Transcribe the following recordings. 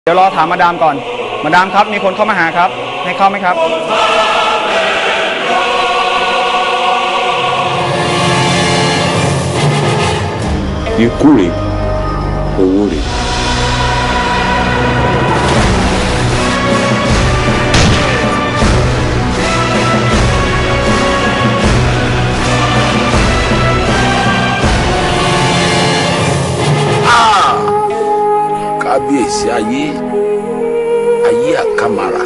เดี๋ยวรอถามมาดามก่อนมาดามครับมีคนเข้ามาหาครับให้เข้าไหมครับIkú rèé, owó rèé. Kábíyèsí ayé ayé àkàmàrà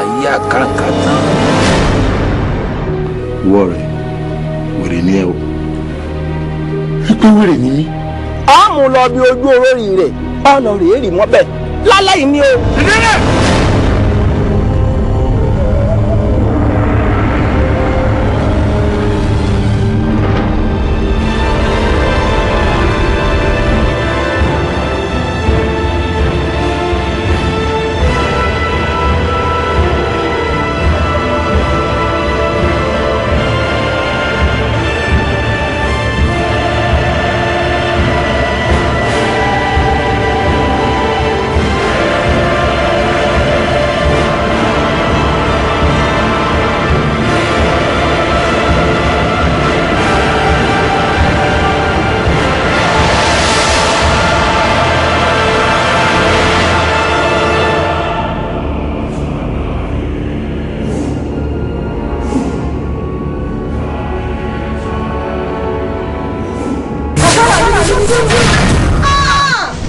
ayé àkàǹkàtà. Ìwọ rẹ̀ wèrè ni ẹ o. Pípé wèrè ni mí. A mú lọ bí ojú olórí rẹ̀ ọ̀nà rèé rì mọ́bẹ̀ lálẹ́ yìí ni o. Ìdílé.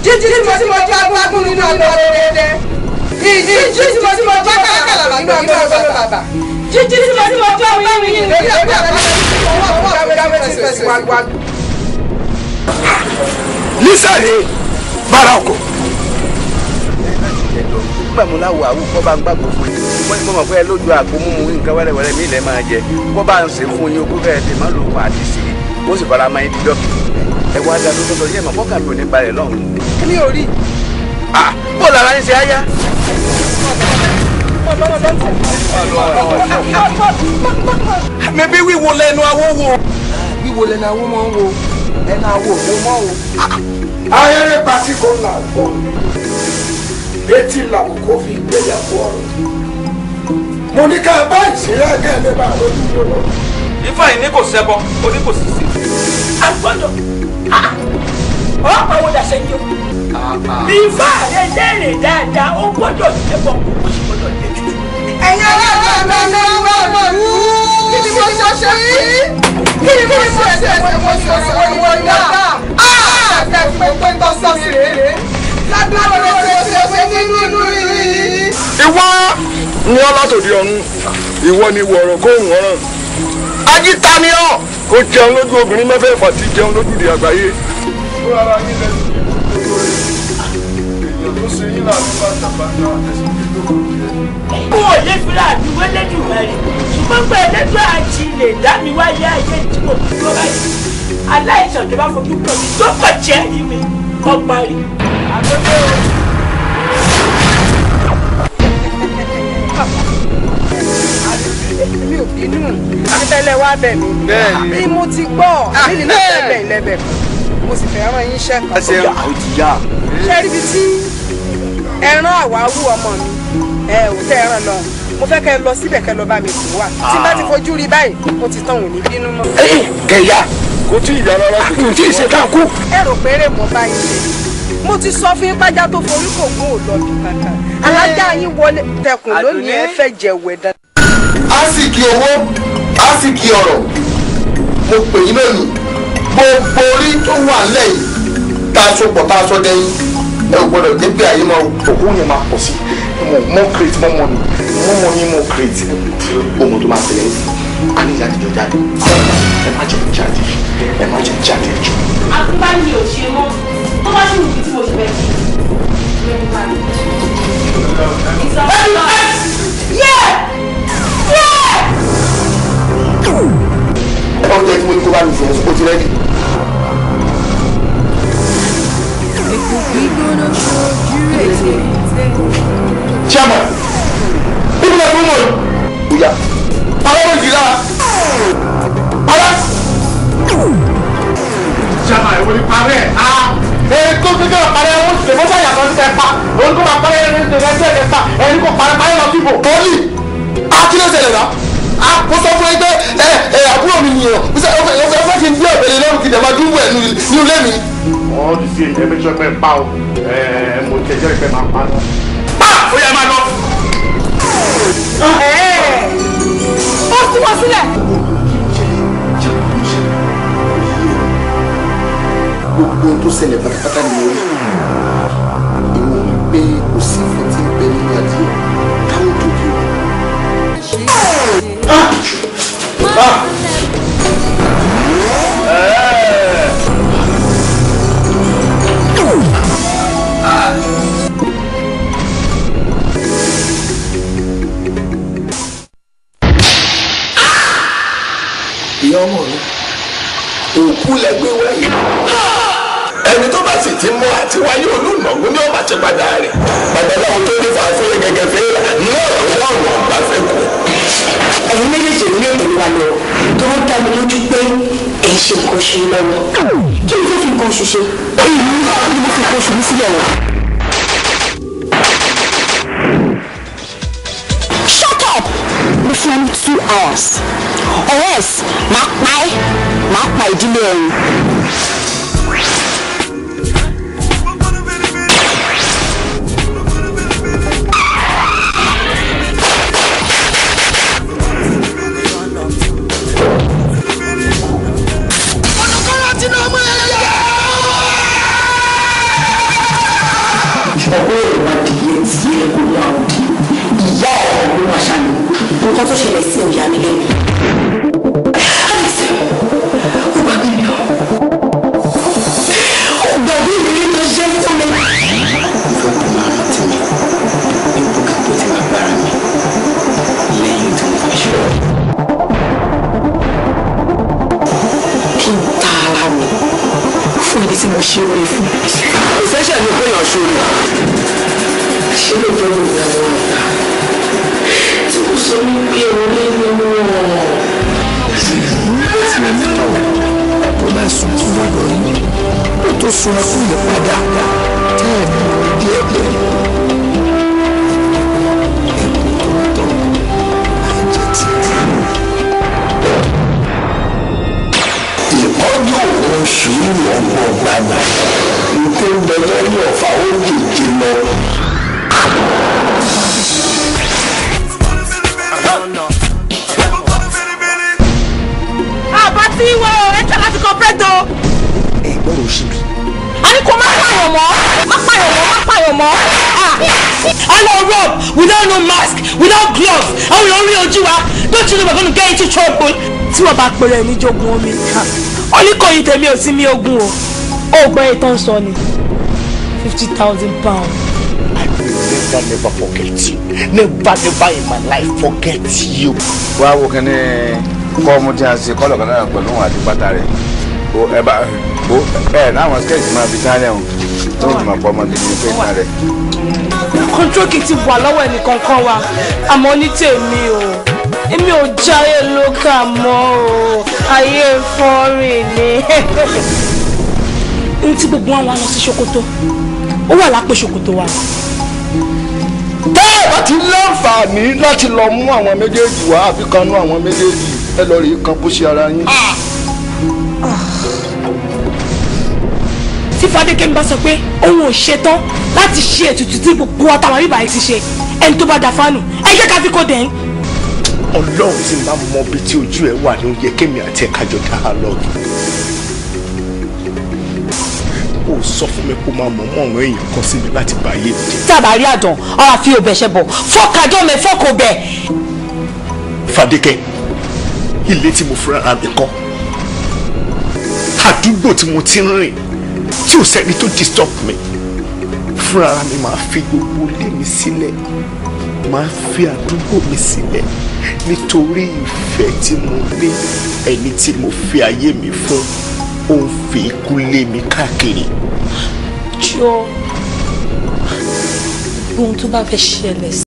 Jíjí tí mo jẹ́ agbágún nínú ọgbà dẹ́dẹ́. Ìjíjí tí mo jẹ́ kàkàlà nínú ọgbà bàbà. Jíjí tí mo jẹ́ wíwí lórí ọgbà bàbà. Lísàlẹ̀ bára ọkọ̀. Nígbà mo láwọ àwù kọ́ bá ń gbàgbọ́ fún yín. Wọ́n ní mo mọ̀ pé ẹ lójú àgbo mímu nǹkan wẹ́rẹ́wẹ́rẹ́ mi ilẹ̀ máa jẹ. Kọ́ bá ń ṣe fún yín ogún fẹ́ẹ́ tè má lò wà á ti sí i. Ó sì fara máa ń dídọ́. Ẹ wá dá lójú lọ yẹ́ mọ̀ fọ́kàn mi ò ní balẹ̀ lọ́hùn. Kí ni orí? Bó lára ń ṣe áyá? Mẹ̀bí wíwo lẹ́nu awó wo. Wíwo lẹ́nu awó mọ́ ń wo, ẹnu awó wo mọ́ o. Ayẹyẹ pàṣípò là ń bọ̀, etí làwọn kò fi gbéyàwó ọ̀rọ̀. Mo ní ká bá ìṣeré ká lè bá lójú lọ́nà. Ifá yìí ní kò ṣẹbọ, ó ní kò sì sí. A gbọ́dọ̀ ọ̀pọ̀ àwọn dàṣẹ́ yìí o. Ifá rẹ̀ léèrè dáadáa, ó gbọ́dọ̀ ṣẹbọ, ó sì gbọ́dọ̀ lé jù. Ẹ̀yin aláàbò mi ń bá ọ̀nà rú. Kí ni mo ṣe ṣe yìí? Kí ni mo ṣe ṣe mo ṣe ṣe ìwọ náà? Àgbẹ̀ pé ń tọ́ sí mi rèé. Ládùúgbò ló ṣe ṣe ṣe nínú ìlú yìí. Ìwọ ni ọ látòdì ọ̀run, ìwọ ni wọ̀rọ̀ kóhùn ọ̀ràn. Ajíta ni ọ́ kó jẹun lójú obìnrin mẹ́fẹ̀ẹ̀fà tí jẹun lójúde àgbáyé. Fúnra ara yín lẹ́nu ìlú rẹ̀. Èèyàn tó ṣe yín láàánú bàtàbàtà ẹ̀sìn tó kọ̀ jẹ́. N ò lè fira mi wẹ́lẹ́dùn rẹ̀ ṣùgbọ́n pé ẹlẹ́dùn àti lè dá mi wáyé ayé tí mo fi tó báyìí. Aláìsàn tó bá fojú pọ̀ mi tó kọ̀ jẹ́ rí mi kọ́ parí. Mi ò bínú àtẹ́lẹ̀ wá bẹ̀ mí. Bí mo ti gbọ́ àbí náà tẹ́lẹ̀ ìlẹ́bẹ̀ kan mo sì fẹ́ rán yín iṣẹ́ kan. Ṣé rí ibi tí ẹran àwáwú ọmọ mi ẹ ò tẹ́ ẹran lọ mo fẹ́ kẹ́ ẹ lọ síbẹ̀ kẹ́ ẹ lọ bá mi kú wá tí n bá ti fojú rí báyìí mo ti tán òun ní bínú mọ́. Kẹ̀yà kò tí ì yára rárá kò tí ì ṣe ká kú. Ẹ rò pé eré mo bá yín ṣe mo ti sọ fún yín pájá tó forí kò gún òlọ́ọ̀bì kankan alájà yín wọlé tẹkùn lónìí ẹ fẹ́ jẹ̀wẹ̀ dandan. Àsìkí owó àsìkí ọ̀rọ̀ mo pè yín lónìí gbogbo orí tó wà lẹ́yìn tá a so pọ̀ tá a sọ dẹ́yìn ẹ ò gbọ́dọ̀ jẹ́ pé ayé máa òkú yẹn máa pọ̀ sí more create more money more money more create ohun tó máa tẹ̀lé a ní ìyá àtijọ́ jáde ẹ má jẹ́ jáde ẹ má jẹ́ jáde jù. Àtúbá mi ò ṣe mọ́ tó bá sì wù mí tí mo ṣe fẹ́ ṣe. Yeah! Oúnjẹ tí mo ní kó bá mi fún o ti rẹ́dí. Chairman, ibi náà tó mọ̀ yìí. Oya, para ló jì lára. Para. Chairman, ìwọ ni parẹ́. Ètò gbígbé parẹ́ ó sì mọ́tò yàtọ̀ sí ẹ pa. ní ilé mi. All the same, ẹ make sure pé pa o, mo tẹ̀jọ́ ìpẹ́ máa pa náà. Pa! Ó yá máa lọ. Ó tú wọn sílẹ̀. Gbogbo ohun tó ṣẹlẹ̀ pátápátá ni mo rí. Ìwọ̀n wípé kò sí ìfẹ́ tí ń bẹ nínú adìẹ káwọn tó di o. Ìyá ọmọ mi, òkú lẹgbẹ́ wáyé. Ẹni tó bá sì ti mọ àti wáyé olùnàgún ní ọba ti padà rẹ̀. Babaláwo tó ní fàáfẹ́ gẹ́gẹ́ fẹ́ náà lọ́wọ́ ọba fẹ́ kú. Ẹ̀yin méjèèjì ní ètò wa lọ tó ń dá mi lójú pé ẹ̀ ń ṣe nǹkan oṣù lọ́wọ́. Kí ni fẹ́ fi nǹkan oṣù ṣe? Èyí ni mo fi nǹkan oṣù mi sílẹ̀ wọ̀. Shut up! Mo fún ẹ ní 2 hours. Or else, máa pa ẹ́, máa pa ìdílé ẹ̀yin. Nǹkan tó ṣẹlẹ̀ sí ọ̀yà mi lẹ́nu. Alex, ó gbà mí lọ. Ó gbà mí ní ló ṣe fún mi. Mo fẹ́ kó máa rántí mi ní bókító tí màá bára mi lẹ́yìn tí mo fẹ́ ṣe. Kí n ta ara mi fún ibi tí mo ṣe oore fún. Ìfẹ́ṣẹ̀ ni kéèyàn ṣoore. Ṣé ló jẹ́ òun ìyàwó ọ̀gá? Tí kò sọ wípé orí nínú ọ̀rọ̀. Tó bá sunkún lọ́dọ̀ yín, ó tó sun ẹkún yẹn padà tẹ́ ẹ̀ mú díẹ̀ díẹ̀. Ẹkún tó ń tọ́ àjẹ títí. Ìkọ́jú òun sùúrù ọgbọ̀n gbàgbà, nǹkan ń bẹ lẹ́yìn ọ̀fà ó jèjì lọ. Àbá tí wọ́n ẹ tẹ́ láti cooperate o. Ẹ gbọ́dọ̀ ṣe bí. A ní kó má pààyàn mọ́, má pààyàn mọ́, má pààyàn mọ́. A lọ rob without no mask, without gloves, àwọn èèyàn rí ojú wa, don't you know we're gonna get into trouble. Tí wọ́n bá pèrè ní jogun omi, ó ní kò yí tèmi ò sí mi ogun o. Ó gbọ́ ètò ń sọ ni £50,000. I will never never forget you. Never never in my life forget you. Wá wo kí ni kọ́ ọmú tí a ṣe kọ́lọ̀ kan náà pẹ̀lú òun àti pátá rẹ̀. O ẹ bá o ẹ láwọn skẹ́ẹ̀tì máa fi tán lẹ́hùn tó fi máa pọ̀ ọmọ gidi ní pé tán rẹ̀. Control kì í ti wà lọ́wọ́ ẹnìkankan wa, àmọ́ ní tèmi o, èmi ò jáyé lókà mọ́ o, ayé fọ́nrìn ni. Ní tí gbogbo wọn wá lọ sí Ṣòkòtò, ó wà lápò Ṣòkòtò wa. Tẹ́ ẹ bá ti láǹfààní láti lọ mú àwọn méjèèjì wá àfi kan nú àwọn méjèèjì ẹ lọ rí kan bó ṣe ara yín. Tí Fadékẹ́mi bá sọ pé òun ò ṣetán láti ṣe ètùtù tí gbogbo àtàwọn bíbá yìí ti ṣe, ẹni tó bá da fánù ẹ jẹ́ ká fi kó dẹ̀ ń. Ọlọ́run tí n bá mọ ibi tí ojú ẹ wà ní ó yẹ kémi àti ẹ̀ka jọ dialogue. Ó sọ fún mi kó máa mọ̀ mọ́ ọ̀rọ̀ èèyàn kan sí mi láti bá ayé mi jẹ́. Tí a bá rí àdán, ọ̀rọ̀ àfi òbẹ̀ ṣẹ bọ̀, fọ́kàjọ́ mẹ́ fọ́kọ̀ bẹ̀. Fadékẹ́, ilé tí mo fúnra mi kọ́, àdúgbò tí mo ti ń rìn tí ò sẹ́ni tó disturb mi, fúnra mi máa fi gbogbo ilé mi sílẹ̀, máa fi àdúgbò mi sílẹ̀ nítorí ìfẹ́ tí mo ní ẹni tí mo fi ayé mi fún, ó ń fi ikú lé mi káàkiri. Jọ, ohun tó bá fẹ́ ṣẹlẹ̀